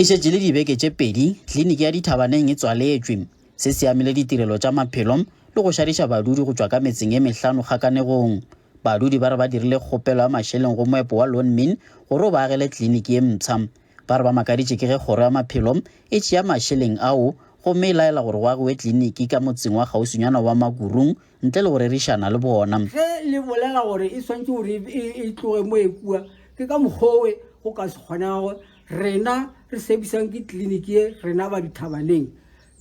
E šetše le dibeke tše pedi kliniki ya Dithabaneng e tswaletšwe. Se se amile ditirelo tša maphelo le go šadiša badudi go tšwa ka metseng e mehlano kgakanegong. Badudi ba re ba dirile kgopelo ya mašeleng go moepo wa Lonmin gore o ba agele kliniki ye mpsha. Ba re ba makaditše ke ge kgoro ya maphelo e tšea mašeleng ao gomme e laela gore go agiwe kliniki ka motseng wa kgauswinyana wa Makurung ntle le go rerišana le bona. Ge le bolela gore e swantše gore e tloge mo e kua, ke ka mokgowe go ka se kgonago Rena re sebisang ke tleliniki ye, rena ba dithabaneng.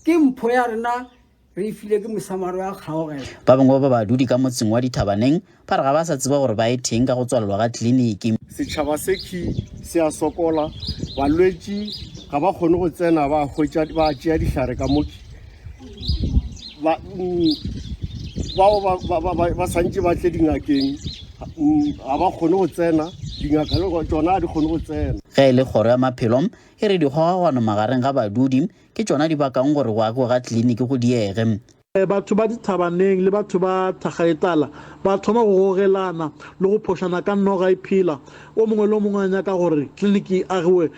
Ke mpho ya rena re e file ke Mosamaro ya kgaogelo. Ba bangwe ba badudi ka motseng wa Dithabaneng ba re ga ba sa tseba gore ba etheng ka go tswalelwa ga tleliniki. Setšhaba se khi se a sokola, balwetši ga ba kgone go tsena ba hwetša ba tšea dihlare ka mo ba bao ba, ba, ba, ba, ba santše ba tle dingakeng ga ba kgone go tsena dingaka le tšona ga di kgone go tsena. Ge e le kgoro ya maphelo e re dikgogagano magareng ga badudi ke tšona di bakang gore go agiwa ga tleliniki go diege. Batho ba dithabaneng le batho ba Thagaetala ba thoma go gogelana le go phošana ka noga e phela. O mongwe le o mongwe a nyaka gore tleliniki e agiwe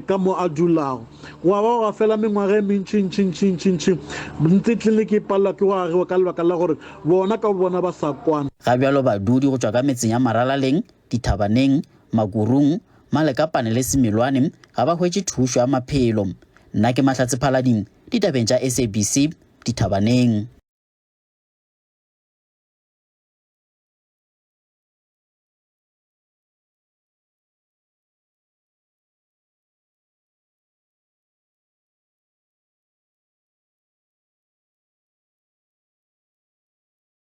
ka mo a dulago. Gwa ba gwa fela mengwaga e mentšintšintšintšintši ntse tleliniki e palelwa ke go agiwa ka lebaka la gore bona ka bobona ba sa kwane. Ga bjalo badudi go tšwa ka metseng ya Maralaleng, Dithabaneng, Makurung, Malekapane le Semilwane ga ba hwetše thušo ya maphelo. Nna ke Mahlatse Phalading, ditabeng tša SABC, Dithabaneng.